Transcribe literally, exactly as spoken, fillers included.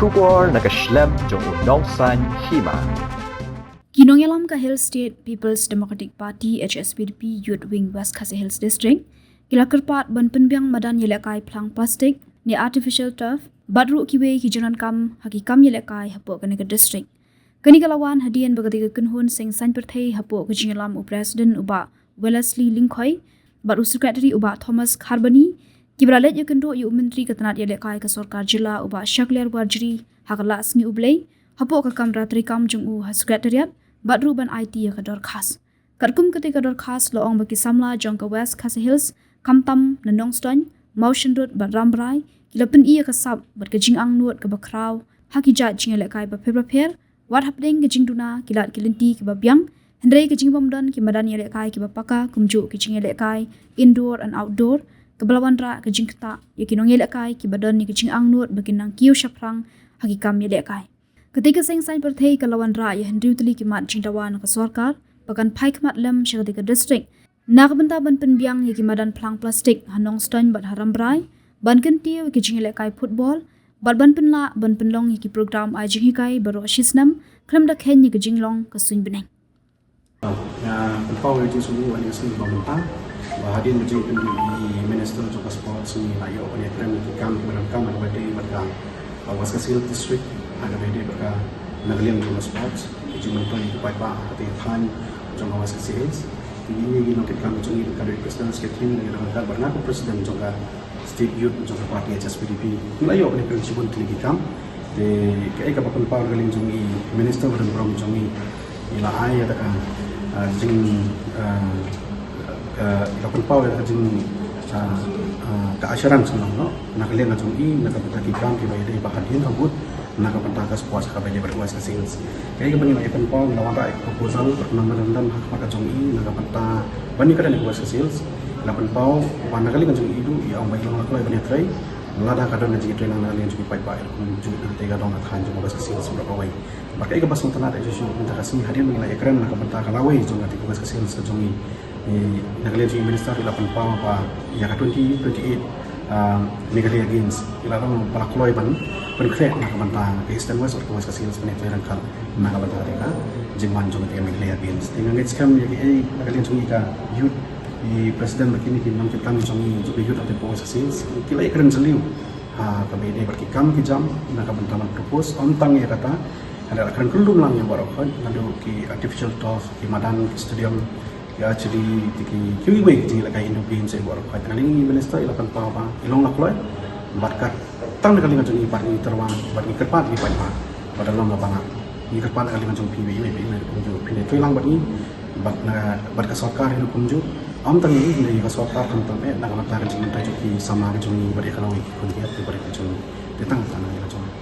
Khubor na ka shlem jong u Nongsaiñ Hima. Ki nongïalam ka Hill State People's Democratic Party, H S P D P, Youth Wing, West Khasi Hills District, ki la kyrpad ban pynbiang madan ïalehkai phlang plastik ne artificial turf, bad ruh kiwei ki jingdonkam ha ki kam ïalehkai hapoh kane ka district. Kane ka la wan hadien ba katei ka kynhun seng saiñ pyrthei hapoh ka jingïalam u President u Bah Wellesley Lyngkhoi bad u Secretary u Bah Thomas Kharbani, kiba la leit ïakynduh ïa u Myntri ka tnat ïalehkai ka sorkar jylla u Bah Shakliar Warjri ha ka Lahsngi U Blei hapoh ka kamra treikam jong u ha Secretariat, bad ruh ban aiti ïa ka dorkhas. Katkum katei ka dorkhas la ong ba ki samla jong ka West Khasi Hills, khamtam na Nongstoiñ, Mawshynrut bad Rambrai, ki la pyni ïa ka sap bad ka jingangnud kaba khraw ha ki jait jingïalehkai bapher bapher, wat hapdeng ka jingduna ki lad ki lynti kiba biang, hynrei ka jingbym don ki madan ïalehkai kiba paka kumjuh ki jingïalehkai indoor and outdoor, kaba la wanrah ka jingktah ïa ki nongïalehkai kiba don ïa ka jingangnud ba kin nang kiew shaphrang ha ki kam ïalehkai. Katei ka seng saiñ pyrthei ka la wanrah ïa hynriew tylli ki mat jingdawa na ka sorkar ba kan phai khmat lem sha katei ka district na ka bynta ban pynbiang ïa ki madan phlang plastik ha Nongstoiñ bad ha Rambrai, ban kyntiew ïa ki jingïalehkai football, bad ban pynlah ban pynlong ïa ki program ai jinghikai baroh shisnem, khlem da kheiñ ïa ka jinglong ka suiñ bneng. Nga pynpaw ïa ka jingsngewbha ïa ka sngi ba mynta ba hadien ba jingpynmih i Minister jong ka Sports ngi la ïoh ban ïakren ïa ki kam kiba donkam ha kaba ïadei bad ka, uh, West Khasi Hills District ha kaba ïadei bad ka na ka liang jong ka sports, ka jingmyntoi ïa ki paidbah ha katei ka thaiñ jong ka West Khasi Hills. Ngi ngi ngi nongkitkam jong ngi ka dei President Secretary ngi ngi nongkitkam bad nga kum President jong ka State Youth jong ka party H S P D P. Ngi la ïoh ban ïakren shibun tylli ki kam. Te kaei kaba pynpaw na ka liang jong i Minister ba don burom jong ngi, i la ai ïa ka, ah, jing, ah, ah, i la pynpaw ïa ka jing, ah, ah, ka assurance, no, no, na ka liang jong i na ka bynta ki kam kiba ïadei ba hadien ka vote na ka bynta ka sports kaba ïadei bad West Khasi Hills. Kaei kaba ngi la ïa pynpaw, ngi la wanrah ïa ka proposal bad memorandum ha khmat ka jong i na ka bynta ban ïakren ïa ka West Khasi Hills. Ngi la pynpaw ba na ka liang jong i ruh i ong ba i long la kloi ban ïatrei lada ka don ka jingïatreilang na ka liang jong ki paidbah, i ruh kumjuh na katei ka dong ka thaiñ jong ka West Khasi Hills baroh kawei. Bad kaei kaba sngewtynnat ïa shuh mynta ka sngi hadien ba ngi la ïakren na ka bynta ka lawei jong katei ka West Khasi Hills ka jong i, i, na ka liang jong i Minister i la pynpaw ba ïa ka twenty twenty-eight, ah, Meghalaya Games i la long ba la kloi ban pynkhreh na ka bynta ka East and West bad ka West Khasi Hills ban ïatrei ryngkat na ka bynta katei ka jingwan jong katei ka Meghalaya Games. Te nga ngeit skhem ïa kaei na ka liang jong i ka youth, i President bad kine ki nongkitkam jong i jong ka youth ha katei ka West Khasi Hills ki la ïakren jylliew ha kaba ïadei bad ki kam ki jam na ka bynta ban propose, ym tang ïa kata, hynrei la kren kyllum lang ïa baroh khoit, naduh ki artificial turf, ki madan, ki stadium, ki archery, ki, ki, kiwei kiwei ki jingïalehkai indoor games ïa baroh khoit. Na ka liang i Minister i la pynpaw ba i long la kloi bad ka tang na ka liang jong i pat ngi tyrwa bad ngi kyrpad ïa ki paidbah ba da long la ba nga, ngi kyrpad na ka liang jong phi ba iwei pa iwei ruh kumjuh phin ïatreilang bad ngi bad na, bad ka sorkar hi ruh kumjuh. Ym tang ngi, hynrei ka sorkar khamtam eh na ka bynta ka jingmyntoi jong ki samla ki jong ngi bad ïa ka lawei ki khun ki kti bad ïa ka jong ngi. Te tang kata na ka liang jong ngi.